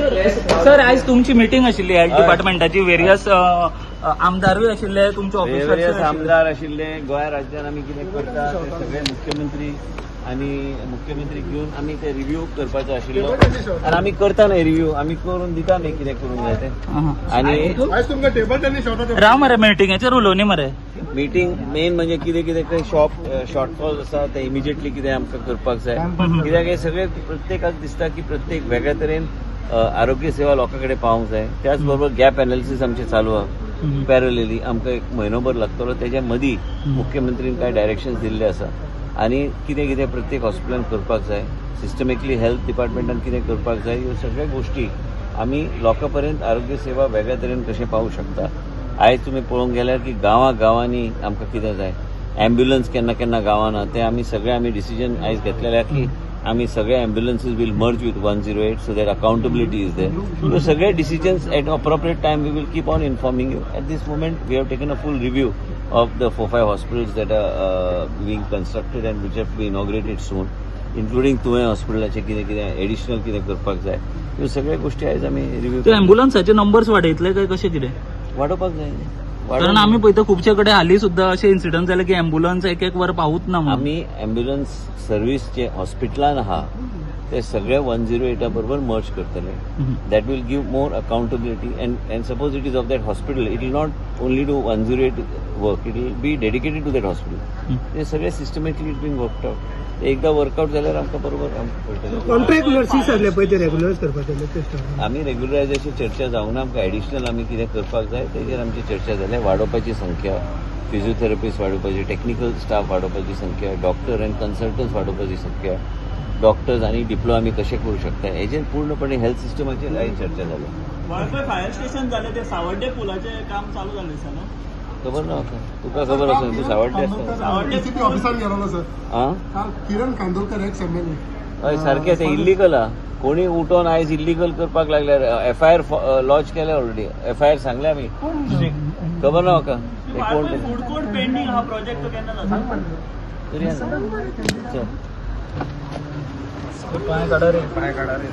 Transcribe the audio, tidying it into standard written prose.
Sir, आयज तुमची meeting आशिल्ली हेल्थ डिपार्टमेंटाची. वेरियस आमदारूय आशिल्ले तुमचे. वेरियस ऑफिसर्स आमदार आशिल्ले. गोंय राज्यान आमी कितें करता ते सगळे मुख्यमंत्री आनी मुख्यमंत्री घेवन आमी ते रिव्यू करपाचो आशिल्लो आनी आमी करता न्ही रिव्यू, आमी करून दिता न्ही कितें करूंक जाय तें आनी आयज तुमकां टेबल टेनिस शॉर्ट राव मरे, मिटिंगेचेर उलोवनी मरे. मिटींग मेन म्हणजे कितें कितें खंय शॉप शॉर्टफॉल आसा ते इमिजिएटली कितें आमकां करपाक जाय, कित्याक हे सगळे प्रत्येकाक दिसता की प्रत्येक वेगळ्या तरेन आरोग्य सेवा लोकां कडेन पावोंक जाय. त्याच बरोबर गॅप एनालिसीस आमचें चालू आहा पॅरलली. आमकां एक म्हयनोभर लागतलो. तेच्या मदीं मुख्यमंत्रीन कांय डायरेक्शन्स दिल्ले आसा आनी कितें कितें प्रत्येक हॉस्पिटलान करपाक जाय, सिस्टमिकली हेल्थ डिपार्टमेंटान कितें करपाक जाय, ह्यो सगळ्यो गोश्टी आमी लोकां पर्यंत आरोग्य सेवा वेगळ्या तरेन कशें पावूंक शकता. आयज तुमी पळोवंक गेल्यार की गांवां गांवांनी आमकां कितें जाय, ॲम्ब्युलन्स केन्ना केन्ना गावाना, ते आमी सगळे आमी डिसिजन आयज घेतलेले की आमी सगळे ambulances will merge with 108 so that accountability is there. ह्यो सगळे decisions at appropriate time we will keep on informing you. At this moment we have taken a full review of the four five hospitals that are being constructed and which have be inaugurated soon, including तुवें हॉस्पिटलाचें कितें कितें additional कितें करपाक जाय, ह्यो सगळ्यो गोश्टी आयज आमी रिव्यू. ते अँब्युलन्साचे नंबर्स वाडयतले काय कशें कितें? वाडोवपाक जाय. कारण आमी पळयता, खुबशे कडेन हालीं सुद्दां अशे इन्सिडंट जाले की अँब्युलन्स एक एक वर पावूच ना म्हणून. आमी ॲम्ब्युलन्स सर्वीस जे हॉस्पिटलान आहा ते सगळे 108 बरोबर मर्ज करतले. That will give more accountability and suppose it is of that hospital, it will not only do 108 work, it will be dedicated to that hospital. ते सगळे systematically it being worked out. एकदा workout जाल्यार आमकां बरोबर आमकां कळटलें. Contract nurses आसले पळय, ते रेग्युलर करपाचे जाल्यार. आमी रेग्युलरायझेशन चर्चा जावना. आमकां एडिशनल आमी कितें करपाक जाय तेजेर आमची चर्चा जाल्या. वाडोवपाची संख्या, फिजिओथेरपिस्ट वाडोवपाची, टेक्निकल स्टाफ वाडोवपाची संख्या, डॉक्टर अँड कन्सल्टंट्स वाडोवपाची संख्या, डॉक्टर्स आनी डिप्लॉय आमी कशें करूं शकता, हेजेर पूर्णपणे हेल्थ सिस्टमाचेर आयज चर्चा जाल्या. वाळपय फायर स्टेशन जालें, ते सावड्डे पुलाचें काम चालू जालें दिसता न्हू? खबर ना म्हाका. तुका खबर आसा, तूं सावड्डे आसता. डीसीपी ऑफिसान गेलो सर. आं. काल किरण कांदोळकर, एक्स एमएलए. हय, सारकें. तें इल्लिगल आहा. कोणी उठोन आयज इल्लिगल करपाक लागल्यार एफआयआर लॉन्च केल्या ऑलरेडी. एफआयआर सांगले आमी. खबर ना म्हाका ते कोण वाळपय ते. फूड कोर्ट पेंडींग हा प्रोजेक्ट, तो केन्ना जाता? करूया ना. चल. पांय काडा रे.